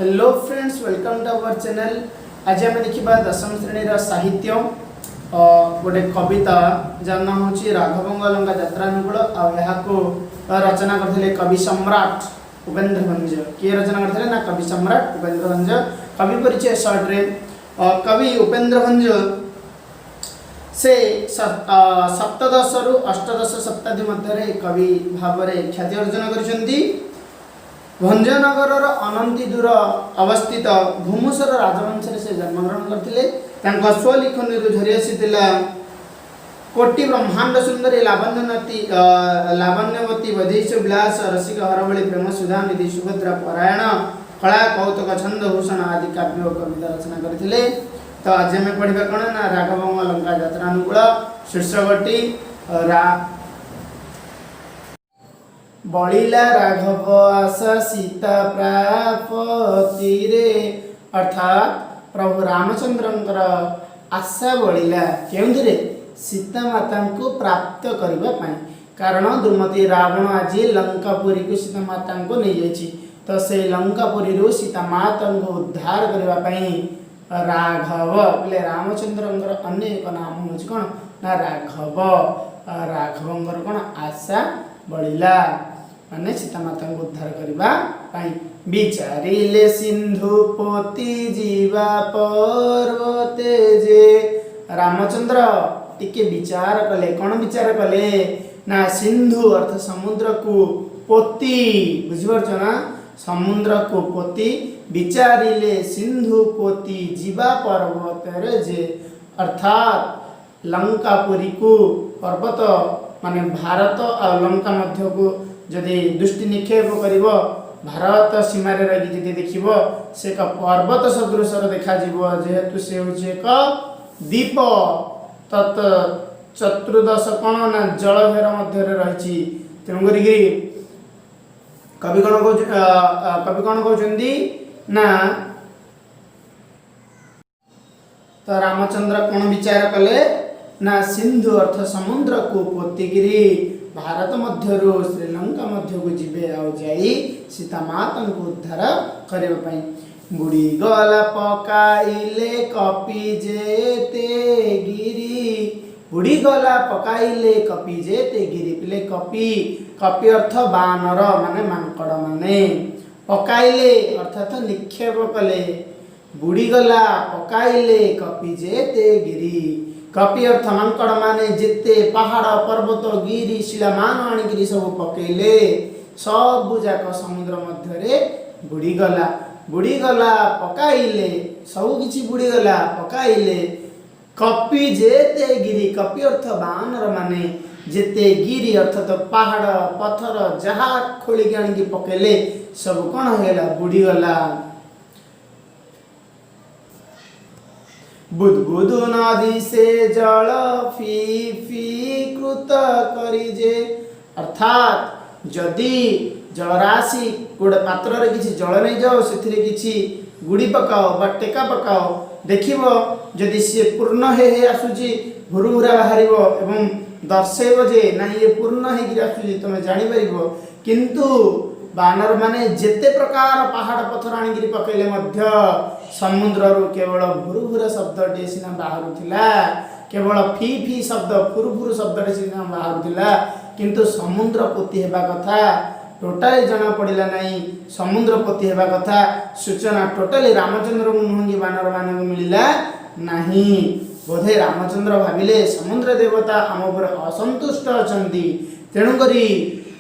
Hello friends, welcome to our channel. ଆଜି ଆମେ ଦେଖିବା ଦଶମ ଶ୍ରେଣୀର ସାହିତ୍ୟ ଗୋଟେ କବିତା, ଯାର ନାଁ ହେଉଛି ରାଘବଙ୍କ ଲଙ୍କା ଯାତ୍ରାନୁକୂଳ। ଆଉ ଏହାକୁ ରଚନା କରିଥିଲେ କବି ସମ୍ରାଟ ଉପେନ୍ଦ୍ର ଭଞ୍ଜ। କିଏ ରଚନା କରିଥିଲେ ନା କବି ସମ୍ରାଟ ଉପେନ୍ଦ୍ର ଭଞ୍ଜ। କବି ପରିଚୟ ସର୍ଟରେ, କବି ଉପେନ୍ଦ୍ର ଭଞ୍ଜ ସେ ସପ୍ତଦଶରୁ ଅଷ୍ଟଦଶ ଶତାବ୍ଦୀ ମଧ୍ୟରେ କବି ଭାବରେ ଖ୍ୟାତି ଅର୍ଜନ କରିଛନ୍ତି। ଭଞ୍ଜନଗରର ଅନନ୍ତି ଦୂର ଅବସ୍ଥିତ ଘୁମୁସର ରାଜବଂଶରେ ସେ ଜନ୍ମଗ୍ରହଣ କରିଥିଲେ। ତାଙ୍କ ସ୍ୱଲିଖନୀରୁ ଝରି ଆସିଥିଲା କୋଟି ବ୍ରହ୍ମାଣ୍ଡ ସୁନ୍ଦରୀ, ଲାବଣ୍ୟନତୀ, ଲାବଣ୍ୟବତୀ, ବୈଦେହୀଶ ବିଳାସ, ରସିକ ହରବଳି, ପ୍ରେମ ସୁଧାନିଧି, ସୁଭଦ୍ରା ପରାୟଣ, କଳା କୌତୁକ, ଛନ୍ଦ ଭୂଷଣ ଆଦି କାବ୍ୟ ଓ କବିତା ରଚନା କରିଥିଲେ। ତ ଆଜି ଆମେ ପଢ଼ିବା କ'ଣ ନା ରାଘବଙ୍କ ଲଙ୍କା ଯାତ୍ରାନୁକୂଳ। ଶୀର୍ଷକଟି ରା ବଳିଲା ରାଘବ ଆଶା ସୀତା ପ୍ରାପତିରେ। ଅର୍ଥାତ୍ ପ୍ରଭୁ ରାମଚନ୍ଦ୍ରଙ୍କର ଆଶା ବଳିଲା କେଉଁଥିରେ? ସୀତା ମାତାଙ୍କୁ ପ୍ରାପ୍ତ କରିବା ପାଇଁ। କାରଣ ଦୁର୍ମତି ରାବଣ ଆଜି ଲଙ୍କାପୁରୀକୁ ସୀତା ମାତାଙ୍କୁ ନେଇଯାଇଛି। ତ ସେଇ ଲଙ୍କାପୁରୀରୁ ସୀତା ମାତାଙ୍କୁ ଉଦ୍ଧାର କରିବା ପାଇଁ ରାଘବ ବୋଲେ ରାମଚନ୍ଦ୍ରଙ୍କର ଅନ୍ୟ ଏକ ନାମ ହେଉଛି କ'ଣ ନା ରାଘବ। ରାଘବଙ୍କର କ'ଣ ଆଶା ବଳିଲା, ମାନେ ସୀତାମାତାଙ୍କୁ ଉଦ୍ଧାର କରିବା ପାଇଁ। ବିଚାରିଲେ ସିନ୍ଧୁ ପୋତି ଯିବା ପର୍ବତେ ଯେ। ରାମଚନ୍ଦ୍ର ଟିକେ ବିଚାର କଲେ। କ'ଣ ବିଚାର କଲେ ନା ସିନ୍ଧୁ ଅର୍ଥ ସମୁଦ୍ରକୁ ପୋତି, ବୁଝିପାରୁଛ ନା? ସମୁଦ୍ରକୁ ପୋତି, ବିଚାରିଲେ ସିନ୍ଧୁ ପୋତି ଯିବା ପର୍ବତରେ ଯେ। ଅର୍ଥାତ୍ ଲଙ୍କାପୁରୀକୁ ପର୍ବତ, ମାନେ ଭାରତ ଆଉ ଲଙ୍କା ମଧ୍ୟକୁ ଯଦି ଦୃଷ୍ଟି ନିକ୍ଷେପ କରିବ, ଭାରତ ସୀମାରେ ରହିକି ଯଦି ଦେଖିବ, ସେ ଏକ ପର୍ବତ ସଦୃଶର ଦେଖାଯିବ। ଯେହେତୁ ସେ ହେଉଛି ଏକ ଦ୍ୱୀପ, ତତ୍ ଚତୁର୍ଦଶ କ'ଣ ନା ଜଳଘେର ମଧ୍ୟରେ ରହିଛି। ତେଣୁ କରିକି କବି କ'ଣ କହୁଛନ୍ତି ନା ତ ରାମଚନ୍ଦ୍ର କ'ଣ ବିଚାର କଲେ ନା ସିନ୍ଧୁ ଅର୍ଥ ସମୁଦ୍ରକୁ ପୋତିକିରି ଭାରତ ମଧ୍ୟରୁ ଶ୍ରୀଲଙ୍କା ମଧ୍ୟକୁ ଯିବେ ଆଉ ଯାଇ ସୀତା ମାତାଙ୍କୁ ଉଦ୍ଧାର କରିବା ପାଇଁ। ବୁଡ଼ିଗଲା ପକାଇଲେ କପି ଯେତେ ଗିରି। ବୁଡ଼ିଗଲା ପକାଇଲେ କପି ଯେତେ ଗିରି। ପିଲେ, କପି, କପି ଅର୍ଥ ବାନର ମାନେ, ମାଙ୍କଡ଼ ମାନେ। ପକାଇଲେ ଅର୍ଥାତ ନିକ୍ଷେପ କଲେ। ବୁଡ଼ିଗଲା ପକାଇଲେ କପି ଯେତେ ଗିରି। କପି ଅର୍ଥ ମାଙ୍କଡ଼ ମାନେ ଯେତେ ପାହାଡ଼, ପର୍ବତ, ଗିରି, ଶିଳାମାନ ଆଣିକିରି ସବୁ ପକେଇଲେ, ସବୁ ଯାକ ସମୁଦ୍ର ମଧ୍ୟରେ ବୁଡ଼ିଗଲା। ବୁଡ଼ିଗଲା ପକାଇଲେ, ସବୁ କିଛି ବୁଡ଼ିଗଲା। ପକାଇଲେ କପି ଯେତେ ଗିରି। କପି ଅର୍ଥ ବାନର ମାନେ, ଯେତେ ଗିରି ଅର୍ଥାତ ପାହାଡ଼, ପଥର ଯାହା ଖୋଳିକି ଆଣିକି ପକେଇଲେ, ସବୁ କ'ଣ ହେଇଗଲା? ବୁଡ଼ିଗଲା। ବୁଦବୁଦୁ ନଦୀ ସେ ଜଳ ଫି ଫି କୃତ କରି ଯେ। ଅର୍ଥାତ୍ ଯଦି ଜଳରାଶି ଗୋଟେ ପାତ୍ରରେ କିଛି ଜଳ ନେଇଯାଅ, ସେଥିରେ କିଛି ଗୁଡ଼ି ପକାଅ ବା ଟେକା ପକାଅ, ଦେଖିବ ଯଦି ସିଏ ପୂର୍ଣ୍ଣ ହେଇ ହେଇ ଆସୁଛି, ଭୁରୁଭୁରା ବାହାରିବ ଏବଂ ଦର୍ଶେଇବ ଯେ ନାଇଁ, ଇଏ ପୂର୍ଣ୍ଣ ହେଇକିରି ଆସୁଛି, ତୁମେ ଜାଣିପାରିବ। କିନ୍ତୁ ବାନର ମାନେ ଯେତେ ପ୍ରକାର ପାହାଡ଼, ପଥର ଆଣିକିରି ପକେଇଲେ ମଧ୍ୟ ସମୁଦ୍ରରୁ କେବଳ ଭୁରୁ ଭୁରା ଶବ୍ଦଟିଏ ସିନା ବାହାରୁଥିଲା, କେବଳ ଫି ଫି ଶବ୍ଦ, ଫୁରୁ ଫୁରୁ ଶବ୍ଦଟି ସିନା ବାହାରୁଥିଲା, କିନ୍ତୁ ସମୁଦ୍ର ପୋତି ହେବା କଥା ଟୋଟାଲି ଜଣା ପଡ଼ିଲା ନାହିଁ। ସମୁଦ୍ର ପୋତି ହେବା କଥା ସୂଚନା ଟୋଟାଲି ରାମଚନ୍ଦ୍ରଙ୍କୁ ନୁହଁ କି ବାନର ମାନଙ୍କୁ ମିଳିଲା ନାହିଁ। ବୋଧେ ରାମଚନ୍ଦ୍ର ଭାବିଲେ, ସମୁଦ୍ର ଦେବତା ଆମ ଉପରେ ଅସନ୍ତୁଷ୍ଟ ଅଛନ୍ତି, ତେଣୁକରି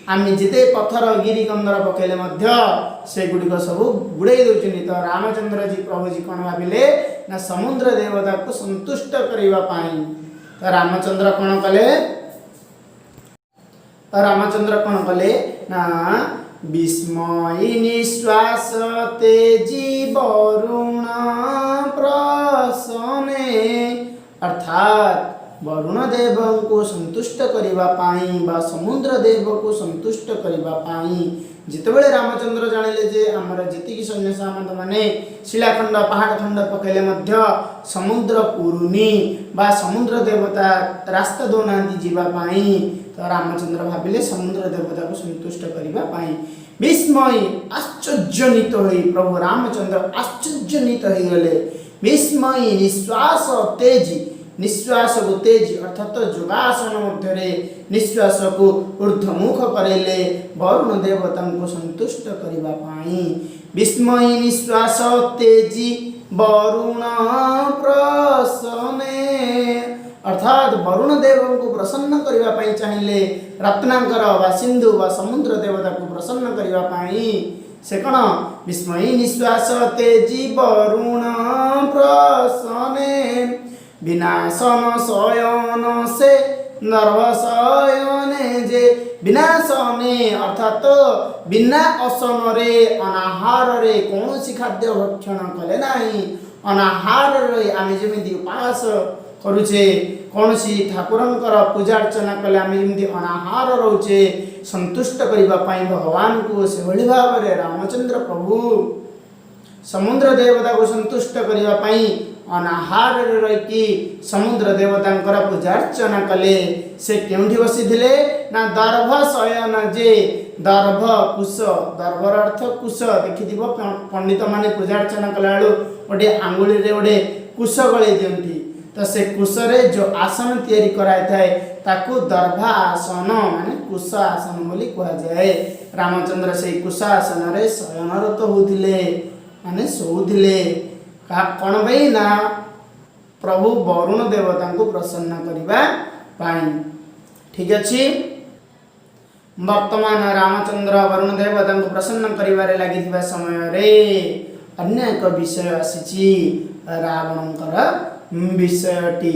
ଆମେ ଯେତେ ପଥର, ଗିରି, କନ୍ଦର ପକେଇଲେ ମଧ୍ୟ ସେଗୁଡ଼ିକ ସବୁ ବୁଡ଼େଇ ଦେଉଛନ୍ତି। ତ ରାମଚନ୍ଦ୍ରଜୀ ପ୍ରଭୁଜୀ କ'ଣ ଭାବିଲେ ନା ସମୁଦ୍ର ଦେବତାକୁ ସନ୍ତୁଷ୍ଟ କରିବା ପାଇଁ ତ ରାମଚନ୍ଦ୍ର କ'ଣ କଲେ? ତ ରାମଚନ୍ଦ୍ର କ'ଣ କଲେ ନା ବିସ୍ମୟୀ ନିଶ୍ୱାସ ତେଜି ବରୁଣ ପ୍ରସନେ। ଅର୍ଥାତ୍ ବରୁଣ ଦେବଙ୍କୁ ସନ୍ତୁଷ୍ଟ କରିବା ପାଇଁ ବା ସମୁଦ୍ର ଦେବକୁ ସନ୍ତୁଷ୍ଟ କରିବା ପାଇଁ। ଯେତେବେଳେ ରାମଚନ୍ଦ୍ର ଜାଣିଲେ ଯେ ଆମର ଯେତିକି ସୈନ୍ୟ ସାମନ୍ତ ମାନେ ଶିଳାଖଣ୍ଡ, ପାହାଡ଼ ଖଣ୍ଡ ପକାଇଲେ ମଧ୍ୟ ସମୁଦ୍ର ପୁରୁନି ବା ସମୁଦ୍ର ଦେବତା ରାସ୍ତା ଦେଉନାହାନ୍ତି ଯିବା ପାଇଁ, ତ ରାମଚନ୍ଦ୍ର ଭାବିଲେ ସମୁଦ୍ର ଦେବତାକୁ ସନ୍ତୁଷ୍ଟ କରିବା ପାଇଁ। ବିସ୍ମୟ, ଆଶ୍ଚର୍ଯ୍ୟନିତ ହୋଇ, ପ୍ରଭୁ ରାମଚନ୍ଦ୍ର ଆଶ୍ଚର୍ଯ୍ୟନିତ ହୋଇଗଲେ। ବିସ୍ମୟୀ ନିଶ୍ୱାସ ତେଜି, ନିଶ୍ୱାସକୁ ତେଜି ଅର୍ଥାତ ଯୋଗାସନ ମଧ୍ୟରେ ନିଶ୍ୱାସକୁ ଉର୍ଦ୍ଧ୍ୱମୁଖ କରେଇଲେ ବରୁଣ ଦେବତାଙ୍କୁ ସନ୍ତୁଷ୍ଟ କରିବା ପାଇଁ। ବିସ୍ମୟୀ ନିଶ୍ୱାସ ତେଜି ବରୁଣ ପ୍ରସନ୍ନେ, ଅର୍ଥାତ୍ ବରୁଣ ଦେବଙ୍କୁ ପ୍ରସନ୍ନ କରିବା ପାଇଁ ଚାହିଁଲେ। ରତ୍ନାକର ବା ସିନ୍ଧୁ ବା ସମୁଦ୍ର ଦେବତାକୁ ପ୍ରସନ୍ନ କରିବା ପାଇଁ ସେ କ'ଣ ବିସ୍ମୟୀ ନିଶ୍ୱାସ ତେଜି ବରୁଣ ପ୍ରସନ୍ନେ, ବିନାଶନ ଶୟନ ସେ ଦର୍ଭ ଶୟନେ ଯେ। ବିନାଶନେ ଅର୍ଥାତ ବିନା ଅଶନରେ, ଅନାହାରରେ, କୌଣସି ଖାଦ୍ୟ ଭକ୍ଷଣ କଲେ ନାହିଁ। ଅନାହାରରେ ଆମେ ଯେମିତି ଉପବାସ କରୁଛେ, କୌଣସି ଠାକୁରଙ୍କର ପୂଜା ଅର୍ଚ୍ଚନା କଲେ ଆମେ ଯେମିତି ଅନାହାର ରହୁଛେ ସନ୍ତୁଷ୍ଟ କରିବା ପାଇଁ ଭଗବାନଙ୍କୁ, ସେଭଳି ଭାବରେ ରାମଚନ୍ଦ୍ର ପ୍ରଭୁ ସମୁଦ୍ର ଦେବତାକୁ ସନ୍ତୁଷ୍ଟ କରିବା ପାଇଁ ଅନାହାରରେ ରହିକି ସମୁଦ୍ର ଦେବତାଙ୍କର ପୂଜା ଅର୍ଚ୍ଚନା କଲେ। ସେ କେଉଁଠି ବସିଥିଲେ ନା ଦର୍ଭ ଶୟନ ଯେ, ଦର୍ଭ କୁଶ, ଦର୍ଭର ଅର୍ଥ କୁଶ। ଦେଖିଥିବ, ପଣ୍ଡିତମାନେ ପୂଜା ଅର୍ଚ୍ଚନା କଲାବେଳୁ ଗୋଟେ ଆଙ୍ଗୁଳିରେ ଗୋଟେ କୁଶ ଗଳେଇ ଦିଅନ୍ତି। ତ ସେ କୁଶରେ ଯେଉଁ ଆସନ ତିଆରି କରାଯାଇଥାଏ, ତାକୁ ଦର୍ଭ ଆସନ ମାନେ କୁଶ ଆସନ ବୋଲି କୁହାଯାଏ। ରାମଚନ୍ଦ୍ର ସେଇ କୁଶ ଆସନରେ ଶୟନରତ ହେଉଥିଲେ, ମାନେ ଶୋଉଥିଲେ। କ'ଣ ପାଇଁ ନା ପ୍ରଭୁ ବରୁଣ ଦେବତାଙ୍କୁ ପ୍ରସନ୍ନ କରିବା ପାଇଁ। ଠିକ ଅଛି। ବର୍ତ୍ତମାନ ରାମଚନ୍ଦ୍ର ବରୁଣ ଦେବତାଙ୍କୁ ପ୍ରସନ୍ନ କରିବାରେ ଲାଗିଥିବା ସମୟରେ ଅନ୍ୟ ଏକ ବିଷୟ ଆସିଛି, ରାବଣଙ୍କର ବିଷୟଟି।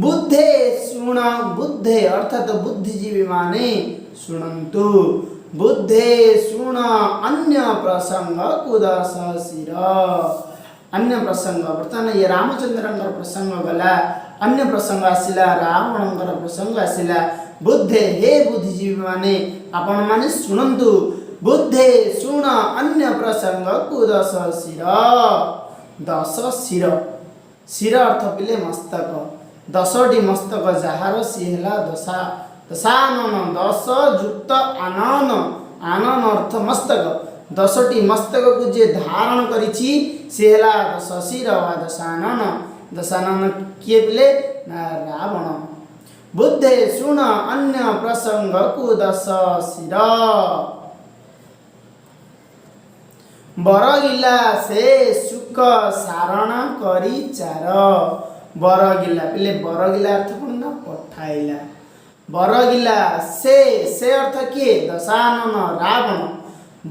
ବୁଦ୍ଧେ ଶୁଣ, ବୁଦ୍ଧେ ଅର୍ଥାତ ବୁଦ୍ଧିଜୀବୀ ମାନେ ଶୁଣନ୍ତୁ। ବୁଦ୍ଧେ ଶୁଣ ଅନ୍ୟ ପ୍ରସଙ୍ଗ କୁଦଶ ଶିର। ଅନ୍ୟ ପ୍ରସଙ୍ଗ, ବର୍ତ୍ତମାନ ଇଏ ରାମଚନ୍ଦ୍ରଙ୍କର ପ୍ରସଙ୍ଗ ଗଲା, ଅନ୍ୟ ପ୍ରସଙ୍ଗ ଆସିଲା, ରାବଣଙ୍କର ପ୍ରସଙ୍ଗ ଆସିଲା। ବୁଦ୍ଧେ, ହେ ବୁଦ୍ଧିଜୀବୀ ମାନେ, ଆପଣମାନେ ଶୁଣନ୍ତୁ। ବୁଦ୍ଧେ ଶୁଣ ଅନ୍ୟ ପ୍ରସଙ୍ଗ କୁଦଶ ଶିର। ଦଶ ଶିର, ଶିର ଅର୍ଥ ପିଲେ ମସ୍ତକ। 10ଟି ମସ୍ତକ ଯାହାର, ସିଏ ହେଲା ଦଶାନନ। ଦଶ ଯୁକ୍ତ ଆନନ, ଆନନ ଅର୍ଥ ମସ୍ତକ। 10ଟି ମସ୍ତକକୁ ଯିଏ ଧାରଣ କରିଛି, ସିଏ ହେଲା ଦଶ ଶିର ବା ଦଶାନନ। ଦଶାନନ କିଏ ପିଲେ ନା ରାବଣ। ବୁଦ୍ଧେ ଶୁଣ ଅନ୍ୟ ପ୍ରସଙ୍ଗକୁ ଦଶ ଶିର। ବରଗିଲା ସେ ଶୁକ ସାରଣ କରି ଚାର। ବରଗିଲା ପିଲେ, ବରଗିଲା ଅର୍ଥ କ'ଣ ନା ପଠାଇଲା। ବରଗିଲା ସେ, ସେ ଅର୍ଥ କିଏ? ଦଶାନନ ରାବଣ।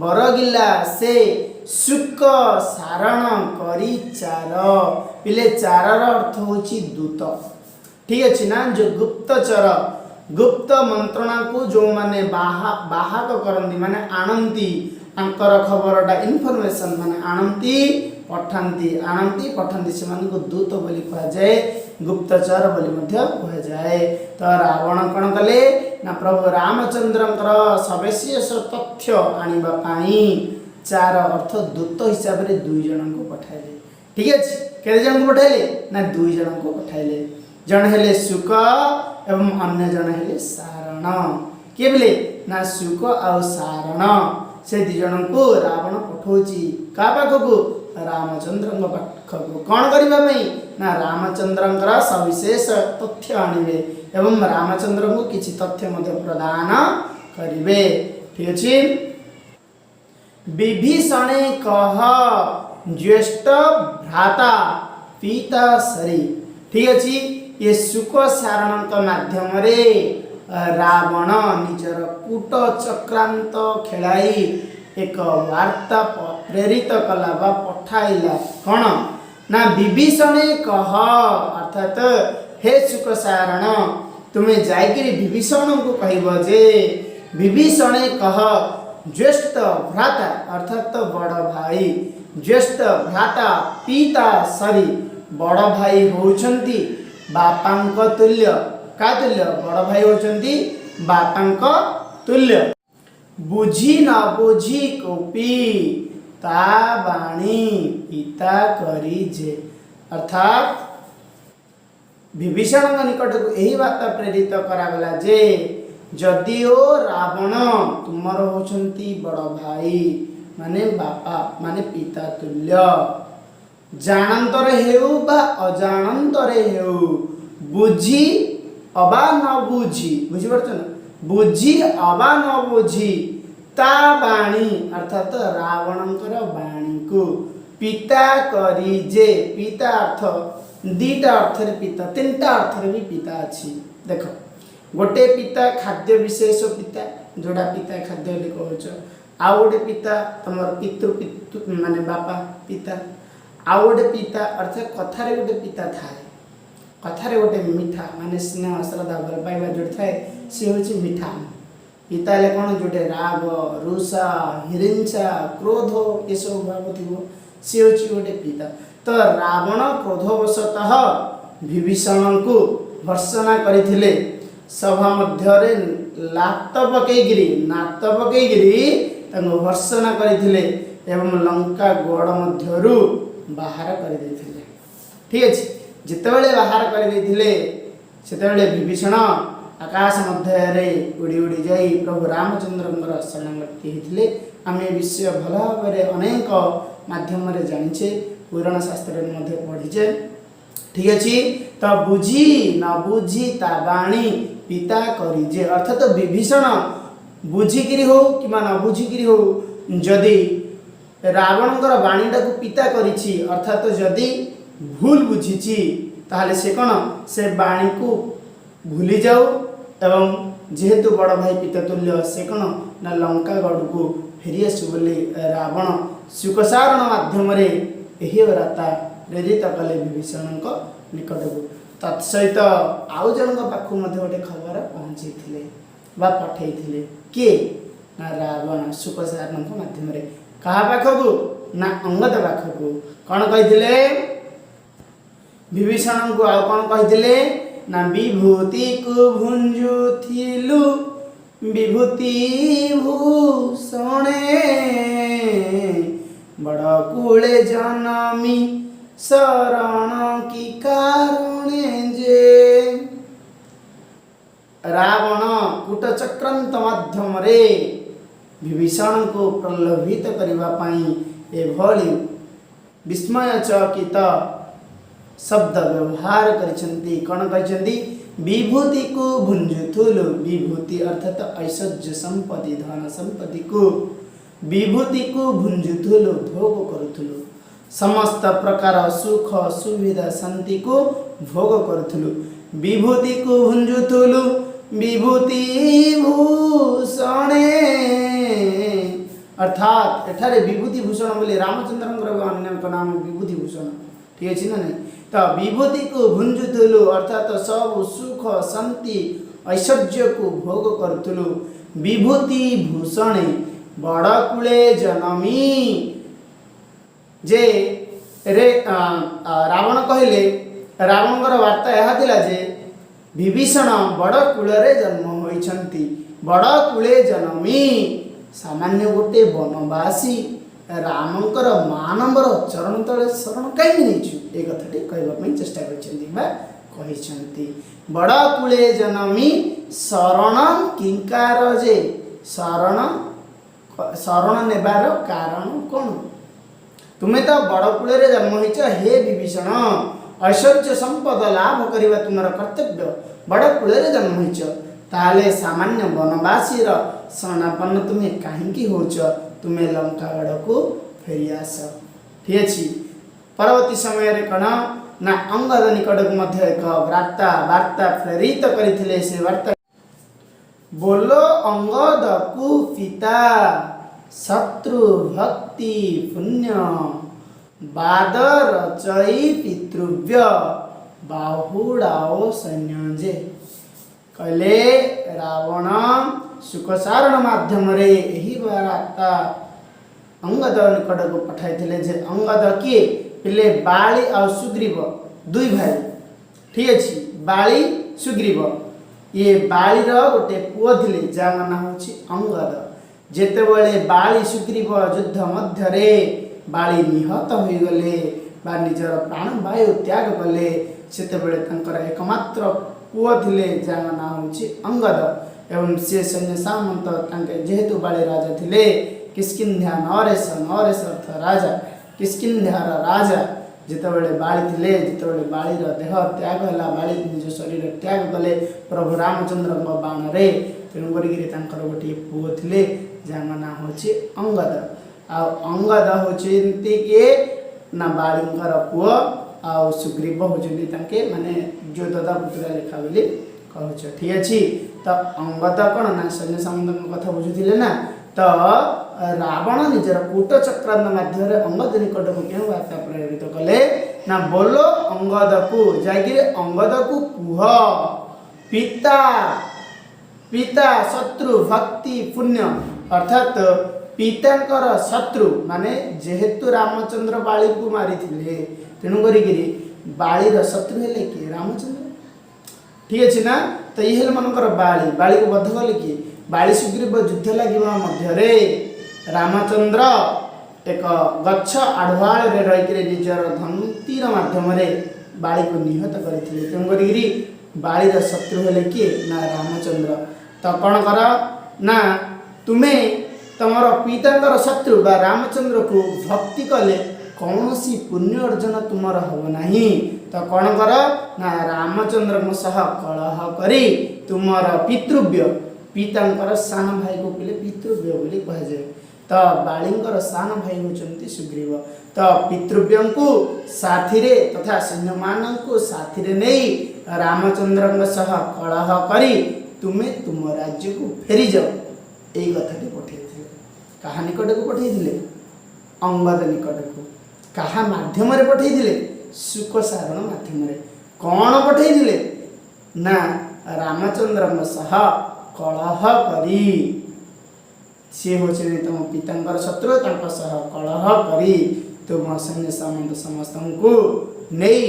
ବରଗିଲା ସେ ଶୁକ ସାରଣ କରି ଚାର। ପିଲେ, ଚାରର ଅର୍ଥ ହେଉଛି ଦୂତ। ଠିକ ଅଛି ନା? ଯୋଉ ଗୁପ୍ତଚର, ଗୁପ୍ତ ମନ୍ତ୍ରଣାକୁ ଯେଉଁମାନେ ବାହକ କରନ୍ତି, ମାନେ ଆଣନ୍ତି ତାଙ୍କର ଖବରଟା, ଇନଫର୍ମେସନ ମାନେ ଆଣନ୍ତି, ପଠାନ୍ତି, ଆଣନ୍ତି, ପଠାନ୍ତି, ସେମାନଙ୍କୁ ଦୂତ ବୋଲି କୁହାଯାଏ, ଗୁପ୍ତଚର ବୋଲି ମଧ୍ୟ କୁହାଯାଏ। ତ ରାବଣ କ'ଣ କଲେ ନା ପ୍ରଭୁ ରାମଚନ୍ଦ୍ରଙ୍କର ସବିଶେଷ ତଥ୍ୟ ଆଣିବା ପାଇଁ ଚାର ଅର୍ଥ ଦୂତ ହିସାବରେ ଦୁଇ ଜଣଙ୍କୁ ପଠାଇଲେ। ଠିକ ଅଛି। କେତେ ଜଣଙ୍କୁ ପଠାଇଲେ ନା ଦୁଇ ଜଣଙ୍କୁ ପଠାଇଲେ। ଜଣେ ହେଲେ ଶୁକ ଏବଂ ଅନ୍ୟ ଜଣେ ହେଲେ ସାରଣ। କିଏ ବୋଲେ ନା ଶୁକ ଆଉ ସାରଣ। ସେ ଦି ଜଣଙ୍କୁ ରାବଣ ପଠଉଛି। କାହା ପାଖକୁ? ରାମଚନ୍ଦ୍ରଙ୍କ ପାଖକୁ। କ'ଣ କରିବା ପାଇଁ ନା ରାମଚନ୍ଦ୍ରଙ୍କର ସବିଶେଷ ତଥ୍ୟ ଆଣିବେ ଏବଂ ରାମଚନ୍ଦ୍ରଙ୍କୁ କିଛି ତଥ୍ୟ ମଧ୍ୟ ପ୍ରଦାନ କରିବେ। ଠିକ ଅଛି। ବିଭୀଷଣେ କହ ଜ୍ୟେଷ୍ଠ ଭ୍ରାତା ପିତା ସରି। ଠିକ ଅଛି। ଏ ଶୁକ ସାରଣଙ୍କ ମାଧ୍ୟମରେ ରାବଣ ନିଜର କୂଟ ଚକ୍ରାନ୍ତ ଖେଳାଇ ଏକ ବାର୍ତ୍ତା ପ୍ରେରିତ କଲା ବା ପଠାଇଲା। କ'ଣ ନା ବିଭୀଷଣେ କହ, ଅର୍ଥାତ ହେ ଶୁକ ସାରଣ, ତୁମେ ଯାଇକିରି ବିଭୀଷଣଙ୍କୁ କହିବ ଯେ, ବିଭୀଷଣେ କହ ଜ୍ୟେଷ୍ଠ ଭ୍ରାତା ଅର୍ଥାତ ବଡ଼ ଭାଇ, ଜ୍ୟେଷ୍ଠ ଭ୍ରାତା ପିତା ସରି, ବଡ଼ ଭାଇ ହେଉଛନ୍ତି ବାପାଙ୍କ ତୁଲ୍ୟ। କାହା ତୁଲ୍ୟ? ବଡ଼ ଭାଇ ହେଉଛନ୍ତି ବାପାଙ୍କ ତୁଲ୍ୟ। ବୁଝି ନ ବୁଝି କୋପି ତା ବାଣୀ ପିତା କରି ଯେ। ଅର୍ଥାତ୍ ବିଭୀଷଣଙ୍କ ନିକଟକୁ ଏହି ବାର୍ତ୍ତା ପ୍ରେରିତ କରାଗଲା ଯେ ଯଦିଓ ରାବଣ ତୁମର ହେଉଛନ୍ତି ବଡ଼ ଭାଇ, ମାନେ ବାପା, ମାନେ ପିତା ତୁଲ୍ୟ, ଜାଣନ୍ତରେ ହେଉ ବା ଅଜାଣନ୍ତରେ ହେଉ, ବୁଝି ଅବା ନ ବୁଝି, ବୁଝିପାରୁଛ ନା, ବୁଝି ଅବା ନ ବୁଝି ତା ବାଣୀ, ଅର୍ଥାତ ରାବଣଙ୍କର ବାଣୀକୁ ପିତା କରି ଯେ। ପିତା ଅର୍ଥ ଦିଟା ଅର୍ଥରେ ପିତା, ତିନିଟା ଅର୍ଥରେ ବି ପିତା ଅଛି। ଦେଖ, ଗୋଟେ ପିତା ଖାଦ୍ୟ ବିଶେଷ ପିତା, ଯୋଉଟା ପିତା ଖାଦ୍ୟ ବୋଲି କହୁଛ। ଆଉ ଗୋଟେ ପିତା ତମର ପିତୃ, ପିତୃ ମାନେ ବାପା, ପିତା। ଆଉ ଗୋଟେ ପିତା ଅର୍ଥାତ କଥାରେ ଗୋଟେ ପିତା ଥାଏ। କଥାରେ ଗୋଟେ ମିଠା, ମାନେ ସ୍ନେହ, ଶ୍ରଦ୍ଧା, ଭଲ ପାଇବା ଯୋଉଠି ଥାଏ, ସିଏ ହେଉଛି ମିଠା। ପିତା ହେଲେ କ'ଣ? ଯୋଉଠି ରାଗ, ରୁଷା, ହିଂସା, କ୍ରୋଧ ଏସବୁ ଭାବ ଥିବ, ସିଏ ହେଉଛି ଗୋଟେ ପିତା। ତ ରାବଣ କ୍ରୋଧବଶତଃ ବିଭୀଷଣଙ୍କୁ ଭର୍ତ୍ସନା କରିଥିଲେ। ସଭା ମଧ୍ୟରେ ଲାତ ପକେଇକିରି, ନାତ ପକେଇକିରି ତାଙ୍କୁ ଭର୍ତ୍ସନା କରିଥିଲେ ଏବଂ ଲଙ୍କା ଗଡ଼ ମଧ୍ୟରୁ ବାହାର କରିଦେଇଥିଲେ। ଠିକ ଅଛି। ଯେତେବେଳେ ବାହାର କରିଦେଇଥିଲେ, ସେତେବେଳେ ବିଭୀଷଣ ଆକାଶ ମଧ୍ୟରେ ଉଡ଼ି ଉଡ଼ି ଯାଇ ପ୍ରଭୁ ରାମଚନ୍ଦ୍ରଙ୍କର ଶରଣାଗତି ହେଇଥିଲେ। ଆମେ ଏ ବିଷୟ ଭଲ ଭାବରେ ଅନେକ ମାଧ୍ୟମରେ ଜାଣିଛେ, ପୁରାଣ ଶାସ୍ତ୍ରରେ ମଧ୍ୟ ପଢ଼ିଛେ। ଠିକ ଅଛି। ତ ବୁଝି ନ ବୁଝି ତା ବାଣୀ ପିତା କରି ଯେ, ଅର୍ଥାତ ବିଭୀଷଣ ବୁଝିକିରି ହଉ କିମ୍ବା ନ ବୁଝିକିରି ହଉ, ଯଦି ରାବଣଙ୍କର ବାଣୀଟାକୁ ପିତା କରିଛି, ଅର୍ଥାତ ଯଦି ଭୁଲ ବୁଝିଛି, ତାହେଲେ ସେ କ'ଣ ସେ ବାଣୀକୁ ଭୁଲି ଯାଉ ଏବଂ ଯେହେତୁ ବଡ଼ ଭାଇ ପିତା ତୁଲ୍ୟ, ସେ କ'ଣ ନା ଲଙ୍କା ଗଡ଼କୁ ଫେରିଆସୁ ବୋଲି ରାବଣ ଶୁକସାରଣ ମାଧ୍ୟମରେ ଏହି ବାର୍ତ୍ତା ପ୍ରେରିତ କଲେ ବିଭୀଷଣଙ୍କ ନିକଟକୁ। ତତ୍ ସହିତ ଆଉ ଜଣଙ୍କ ପାଖକୁ ମଧ୍ୟ ଗୋଟେ ଖବର ପହଞ୍ଚେଇଥିଲେ ବା ପଠେଇଥିଲେ। କିଏ ନା ରାବଣ ଶୁକସାରଣଙ୍କ ମାଧ୍ୟମରେ। କାହା ପାଖକୁ? ନା ଅଙ୍ଗଦ ପାଖକୁ। କ'ଣ କହିଥିଲେ ବିଭୀଷଣଙ୍କୁ? ଆଉ କ'ଣ କହିଥିଲେ ନା ବିଭୂତିକୁ ଭୁଞ୍ଜୁଥିଲୁ ବିଭୂତି ଭୂଷଣେ, ବଡ଼ କୁଳେ ଜନମି ଶରଣ କି କାରଣେ ଯେ। ରାବଣ କୂଟଚକ୍ରାନ୍ତ ମାଧ୍ୟମରେ ବିଭୀଷଣଙ୍କୁ ପ୍ରଲୋଭିତ କରିବା ପାଇଁ ଏଭଳି ବିସ୍ମୟଚକିତ ଶବ୍ଦ ବ୍ୟବହାର କରିଛନ୍ତି। କ'ଣ କହିଛନ୍ତି? ବିଭୂତିକୁ ଭୁଞ୍ଜୁଥିଲୁ। ବିଭୂତି ଅର୍ଥାତ ଐଶ୍ୱର୍ଯ୍ୟ ସମ୍ପତ୍ତି, ଧନ ସମ୍ପତ୍ତିକୁ, ବିଭୂତିକୁ ଭୁଞ୍ଜୁଥିଲୁ, ଭୋଗ କରୁଥିଲୁ। ସମସ୍ତ ପ୍ରକାର ସୁଖ, ସୁବିଧା, ଶାନ୍ତିକୁ ଭୋଗ କରୁଥିଲୁ। ବିଭୂତିକୁ ଭୁଞ୍ଜୁଥିଲୁ ବିଭୂତି ଭୂଷଣେ, ଅର୍ଥାତ୍ ଏଠାରେ ବିଭୂତି ଭୂଷଣ ବୋଲି ରାମଚନ୍ଦ୍ରଙ୍କର ବି ଅନ୍ୟ ଏକ ନାମ ବିଭୂତି ଭୂଷଣ। ଠିକ ଅଛି ନା ନାଇଁ? ତ ବିଭୂତିକୁ ଭୁଞ୍ଜୁଥିଲୁ, ଅର୍ଥାତ ସବୁ ସୁଖ, ଶାନ୍ତି, ଐଶ୍ୱର୍ଯ୍ୟକୁ ଭୋଗ କରୁଥିଲୁ। ବିଭୂତି ଭୂଷଣେ ବଡ଼ କୁଳେ ଜନମି ଯେ ରେ ରାବଣ କହିଲେ, ରାବଣଙ୍କର ବାର୍ତ୍ତା ଏହା ଥିଲା ଯେ ବିଭୀଷଣ ବଡ଼ କୂଳରେ ଜନ୍ମ ହୋଇଛନ୍ତି। ବଡ଼ କୂଳେ ଜନମି ସାମାନ୍ୟ ଗୋଟେ ବନବାସୀ ରାମଙ୍କର ମାନବର ଚରଣ ତଳେ ଶରଣ କାହିଁକି ନେଇଛୁ, ଏ କଥାଟି କହିବା ପାଇଁ ଚେଷ୍ଟା କରିଛନ୍ତି ବା କହିଛନ୍ତି। ବଡ଼ କୂଳେ ଜନମି ଶରଣ କିଙ୍କାର ଯେ, ଶରଣ ଶରଣ ନେବାର କାରଣ କ'ଣ? ତୁମେ ତ ବଡ଼ କୂଳରେ ଜନ୍ମ ହେଇଛ ହେ ବିଭୀଷଣ, ଐଶ୍ୱର୍ଯ୍ୟ ସମ୍ପଦ ଲାଭ କରିବା ତୁମର କର୍ତ୍ତବ୍ୟ। ବଡ଼ କୂଳରେ ଜନ୍ମ ହେଇଛ, ତାହେଲେ ସାମାନ୍ୟ ବନବାସୀର ଶରଣାପନ୍ନ ତୁମେ କାହିଁକି ହେଉଛ? ତୁମେ ଲଙ୍କାଗଡ଼କୁ ଫେରି ଆସ। ଠିକ ଅଛି। ପରବର୍ତ୍ତୀ ସମୟରେ କ'ଣ ନା ଅଙ୍ଗଦ ନିକଟକୁ ମଧ୍ୟ ଏକ ବାର୍ତ୍ତା ପ୍ରେରିତ କରିଥିଲେ। ସେ ବାର୍ତ୍ତା, ବୋଲ ଅଙ୍ଗଦକୁ ପିତା ଶତ୍ରୁ ଭକ୍ତି ପୁଣ୍ୟ ବାଦ ରଚଇ ପିତୃବ୍ୟ ବାହୁଡ଼ାଓ ସୈନ୍ୟ ଯେ। କହିଲେ, ରାବଣ ଶୁକସାରଣ ମାଧ୍ୟମରେ ଏହି ବାର୍ତ୍ତା ଅଙ୍ଗଦ ନିକଟକୁ ପଠାଇଥିଲେ ଯେ, ଅଙ୍ଗଦ କିଏ ପିଲେ? ବାଳି ଆଉ ସୁଗ୍ରୀବ ଦୁଇ ଭାଇ। ଠିକ ଅଛି। ଠିକ ଅଛି, ବାଳି ସୁଗ୍ରୀବ। ଇଏ ବାଳିର ଗୋଟେ ପୁଅ ଥିଲେ, ଯାହା ନାଁ ହେଉଛି ଅଙ୍ଗଦ। ଯେତେବେଳେ ବାଳି ସୁଗ୍ରୀବ ଯୁଦ୍ଧ ମଧ୍ୟରେ ବାଳି ନିହତ ହୋଇଗଲେ ବା ନିଜର ପ୍ରାଣବାୟୁ ତ୍ୟାଗ କଲେ, ସେତେବେଳେ ତାଙ୍କର ଏକମାତ୍ର ପୁଅ ଥିଲେ, ଯାହା ନାଁ ହେଉଛି ଅଙ୍ଗଦ। ଏବଂ ସେ ସୈନ୍ୟ ସାମନ୍ତ ତାଙ୍କେ ଯେହେତୁ ବାଳି ରାଜା ଥିଲେ, କିଷ୍କିନ୍ଧ୍ୟା ନରେଶ, ନରେଶ ଅର୍ଥ ରାଜା, କିଷ୍କିନ୍ଧ୍ୟାର ରାଜା ଯେତେବେଳେ ବାଳି ଥିଲେ, ଯେତେବେଳେ ବାଳିର ଦେହ ତ୍ୟାଗ ହେଲା, ବାଳି ନିଜ ଶରୀର ତ୍ୟାଗ କଲେ ପ୍ରଭୁ ରାମଚନ୍ଦ୍ରଙ୍କ ବାଣରେ, ତେଣୁ କରିକିରି ତାଙ୍କର ଗୋଟିଏ ପୁଅ ଥିଲେ, ଯାହାଙ୍କ ନାଁ ହେଉଛି ଅଙ୍ଗଦ। ଆଉ ଅଙ୍ଗଦ ହେଉଛନ୍ତି କିଏ ନା ବାଳିଙ୍କର ପୁଅ, ଆଉ ସୁଗ୍ରୀବ ହେଉଛନ୍ତି ତାଙ୍କେ ମାନେ ଯେଉଁ ଦଦା ପୁତୁରା ଲେଖା ବୋଲି କହୁଛ। ଠିକ ଅଛି, ତ ଅଙ୍ଗଦ କ'ଣ ନା ସୈନ୍ୟ ସାମନ୍ତଙ୍କ କଥା ବୁଝୁଥିଲେ ନା। ତ ରାବଣ ନିଜର କୂଟ ଚକ୍ରାନ୍ତ ମାଧ୍ୟମରେ ଅଙ୍ଗଦ ନିକଟକୁ କେଉଁ ବାର୍ତ୍ତା ପ୍ରେରିତ କଲେ ନା ବୋଲ ଅଙ୍ଗଦକୁ, ଯାଇକିରି ଅଙ୍ଗଦକୁ କୁହ, ପିତା ପିତା ଶତ୍ରୁ ଭକ୍ତି ପୁଣ୍ୟ, ଅର୍ଥାତ୍ ପିତାଙ୍କର ଶତ୍ରୁ ମାନେ ଯେହେତୁ ରାମଚନ୍ଦ୍ର ବାଳିକୁ ମାରିଥିଲେ, ତେଣୁ କରିକିରି ବାଳିର ଶତ୍ରୁ ହେଲେ କିଏ? ରାମଚନ୍ଦ୍ର। ଠିକ ଅଛି ନା? ତ ଇଏ ହେଲେ ମନେକର ବାଳି, ବାଳିକୁ ବଧ କଲେ କିଏ? ବାଳି ସୁଗ୍ରୀବ ଯୁଦ୍ଧ ଲାଗିବା ମଧ୍ୟରେ ରାମଚନ୍ଦ୍ର ଏକ ଗଛ ଆଢୁଆଳରେ ରହିକିରି ନିଜର ଧନୁତୀର ମାଧ୍ୟମରେ ବାଳିକୁ ନିହତ କରିଥିଲେ। ତେଣୁ କରିକିରି ବାଳିର ଶତ୍ରୁ ହେଲେ କିଏ ନା ରାମଚନ୍ଦ୍ର। ତ କ'ଣ କର ନା ତୁମେ ତମର ପିତାଙ୍କର ଶତ୍ରୁ ବା ରାମଚନ୍ଦ୍ରକୁ ଭକ୍ତି କଲେ କୌଣସି ପୁଣ୍ୟ ଅର୍ଜନ ତୁମର ହେବ ନାହିଁ। ତ କ'ଣ କର ନା ରାମଚନ୍ଦ୍ରଙ୍କ ସହ କଳହ କରି ତୁମର ପିତୃବ୍ୟ, ପିତାଙ୍କର ସାନ ଭାଇକୁ କହିଲେ ପିତୃବ୍ୟ ବୋଲି କୁହାଯାଏ। ତ ବାଳିଙ୍କର ସାନ ଭାଇ ହେଉଛନ୍ତି ସୁଗ୍ରୀବ। ତ ପିତୃବ୍ୟଙ୍କୁ ସାଥିରେ ତଥା ସୈନ୍ୟମାନଙ୍କୁ ସାଥିରେ ନେଇ ରାମଚନ୍ଦ୍ରଙ୍କ ସହ କଳହ କରି ତୁମେ ତୁମ ରାଜ୍ୟକୁ ଫେରିଯାଅ। ଏଇ କଥାଟି ପଠେଇଥିଲେ। କାହା ନିକଟକୁ ପଠେଇଥିଲେ? ଅଙ୍ଗଦ ନିକଟକୁ। କାହା ମାଧ୍ୟମରେ ପଠେଇଥିଲେ? ଶୁକଶାରଣ ମାଧ୍ୟମରେ। କ'ଣ ପଠେଇଥିଲେ ନା ରାମଚନ୍ଦ୍ରଙ୍କ ସହ କଳହ କରି, ସିଏ ହେଉଛନ୍ତି ତୁମ ପିତାଙ୍କର ଶତ୍ରୁ, ତାଙ୍କ ସହ କଳହ କରି ତୁମ ସୈନ୍ୟ ସାମନ୍ତ ସମସ୍ତଙ୍କୁ ନେଇ,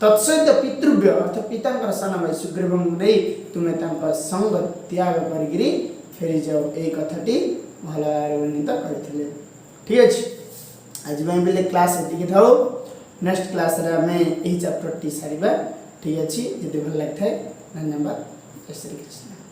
ତତ୍ସହିତ ପିତୃବ୍ୟ ଅର୍ଥାତ୍ ପିତାଙ୍କର ସାନ ଭାଇ ସୁଗ୍ରୀବଙ୍କୁ ନେଇ ତୁମେ ତାଙ୍କ ସଙ୍ଗ ତ୍ୟାଗ କରିକିରି ଫେରିଯାଅ। ଏଇ କଥାଟି ଭଲ ଭାବରେ ବର୍ଣ୍ଣିତ କରିଥିଲେ। ଠିକ୍ ଅଛି, ଆଜି ପାଇଁ ବେଲେ କ୍ଲାସ୍ ଏତିକି ଥାଉ। ନେକ୍ସଟ କ୍ଲାସ୍ରେ ଆମେ ଏହି ଚାପ୍ଟରଟି ସାରିବା। ଠିକ୍ ଅଛି, ଯଦି ଭଲ ଲାଗିଥାଏ, ଧନ୍ୟବାଦ। ଜୟ ଶ୍ରୀକୃଷ୍ଣ।